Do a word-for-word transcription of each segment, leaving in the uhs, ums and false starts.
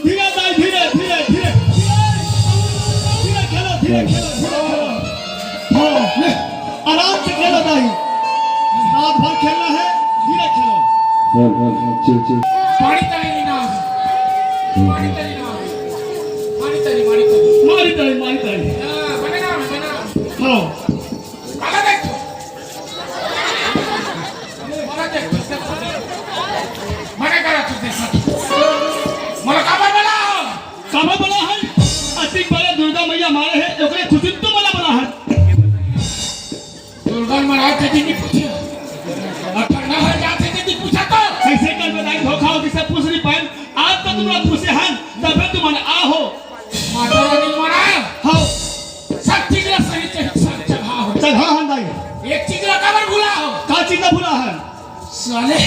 धीरे दाई, धीरे, धीरे, धीरे। धीरे खेलो, धीरे खेलो, धीरे खेलो। हाँ, ले, आराम से खेलो दाई। रात भर खेलना है, धीरे खेलो। हाँ, हाँ, हाँ, चल, चल। पानी तले नहीं ना। पानी तले ना। पानी तले, पानी तले। मारी तले, मारी तले। हाँ, बने ना, बने ना। हाँ। काला देख। मना करा तू देख। मोला काबर बला हो? काबर बला है? अतिक बड़े दुर्गा मैया मारे है, ओकरे खुशी तो बला बला है। दुर्गा महाराज के जी नहीं पूछे। और ठंडा हो जाते जी नहीं पूछा तो। कैसे कर बताई धोखा हो, किसे पूछ नहीं पाए। आज तो तुमरा पूछे हन, तबे तुमन आ हो। माता रानी मना। हो। सब चीज ला सही सही चढ़ा हो। चढ़ा हन दाई। एक चीज ला काबर भुला हो? का चीज ला भुला हन? साले,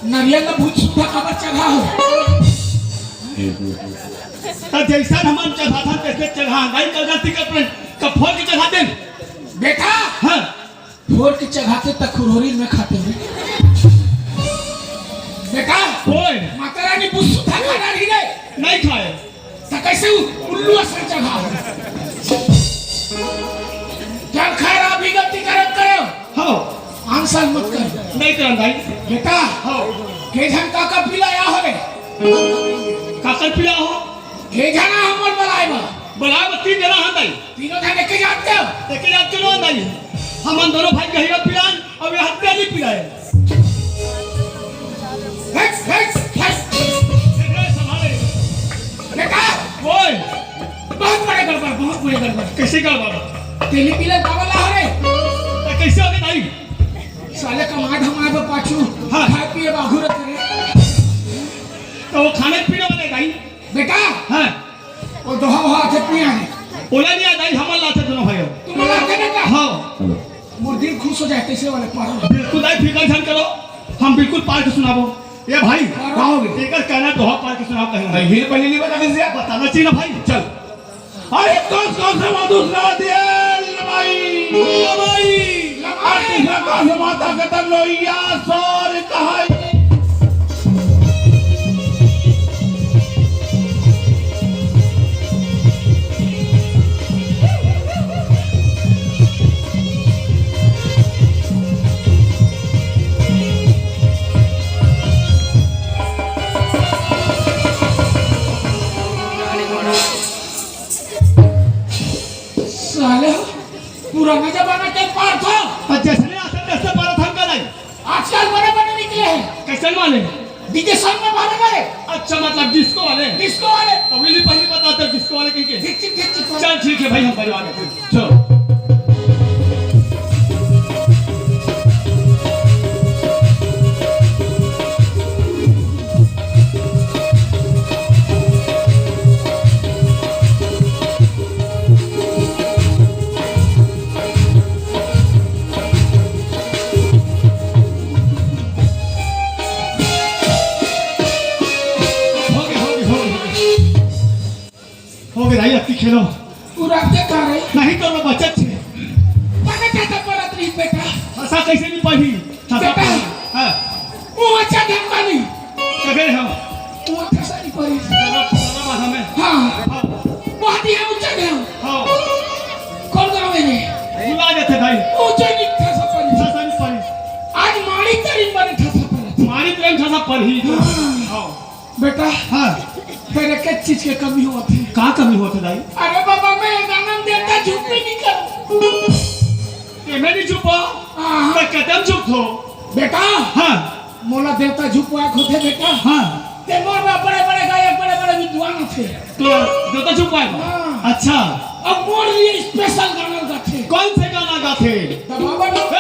नरियल ला भूत सुद्धा काबर चढ़ा हो? त जैसन हमन चढ़ाथन, तैसे चढ़ा हन दाई। का गलती कर अपने, का फोड़ के चढ़ा देन? बेटा, हाँ। फोड़ के चघाते त खुरहोरी में खाते हैं। बेटा, ओए। माता रानी बुस्सु था खाना नहीं रे। नहीं खाए। त कैसे उ-, उल्लू असन चघा हो? जब खैर आप भी गलती करत करे हो। हाँ। आंसर मत कर। नहीं करन भाई। बेटा, हाँ। के झन काकर पिलाया हो रे? काकर पिला हो? के झन हमन बलाए बा? बलाए बा तीन जना हन भाई। तीनों झन एके जात के हो? एके जात के लोग नहीं। हमन दोनों भाई गहिरा पिलान, अब ये हत्या नहीं पिलाए। हट, हट, हट। देख रहे, संभाले। बेटा। ओए। बहुत बड़े गड़बड़, बहुत बड़े गड़बड़। कैसे गड़बड़? तेली पीले बाबा ला रे। हाँ। खाए पिए बाघू रखे रे। तो वो खाने पीने वाले दाई। बेटा। हाँ। वो दोहा वहा आथे पिया है। ओला नहीं आता, हमन लाथे दोनों भाई। तुम लाथे बेटा। हाँ। मोर दिल खुश हो जाए, कैसे वाले पार। बिल्कुल दाई, फिकर झन करो, हम बिल्कुल पार के सुनाबो। ए भाई, का होगे? एकर कहना दोहा पार के सुनाओ कहीं। भाई, हीर पहले नहीं बता दीजिए। बताना चाहिए ना भाई। चल। अरे, कस कस से मधुसरा दिए लमाई। लमाई। लमाई। कस कस से माता के तन लोइया सोर कहाई। साले, पुराना जमाना के पार था। अब जैसे नहीं आता, तैसे पार था का नहीं? आजकल बड़े बड़े निकले हैं। कैसन वाले? डीजे सॉन्ग में मारे मारे। अच्छा, मतलब डिस्को वाले? डिस्को वाले। तो मिली पहली बता दो, डिस्को वाले कहीं के? ठीक, ठीक, ठीक, ठीक। चल, ठीक है भाई, हम बजवा देते हैं। चलो। होगे, होगे, होगे, होगे। होगे दाई, अबकी खेलो। पूरा के का रे? नहीं तो मैं बचत छे। पता क्या था परत रही बेटा? फंसा कैसे नहीं पढ़ी? फंसा बेटा। पढ़ी। हाँ। वो अच्छा ढंग वाली। कहे हम। वो फंसा नहीं पढ़ी। चलो, चलो बात हमें। हाँ। हाँ। बहुत ही ऊंचा गाँव। हाँ। कौन गाँव है रे? भुला जाते भाई। ऊंचा नहीं फंसा पढ़ी। फंसा नहीं पढ़ी। आज माड़ी तरीन बने फंसा पढ़ी। माड़ी तरीन फंसा पढ़ी। हाँ। हाँ। बेटा, हाँ। तेरे के चीज के कमी होत हे। का कमी होत हे दाई? अरे बाबा, मैं ये गाना में देवता झूठ भी नहीं करूँ। ते मैं नहीं झूठ हो? हाँ। मैं कदम झूठ हो। बेटा, हाँ। मोला देवता झूठ वाक होथे बेटा। हाँ। ते मोर बा बड़े बड़े गायक, बड़े बड़े विद्वान होथे। तो देवता झूठ वाक? हाँ। अच्छा। अब मोर लिए स्पेशल गाना गाथे। कौन से गाना गाथे? तो बाबा लोग ए!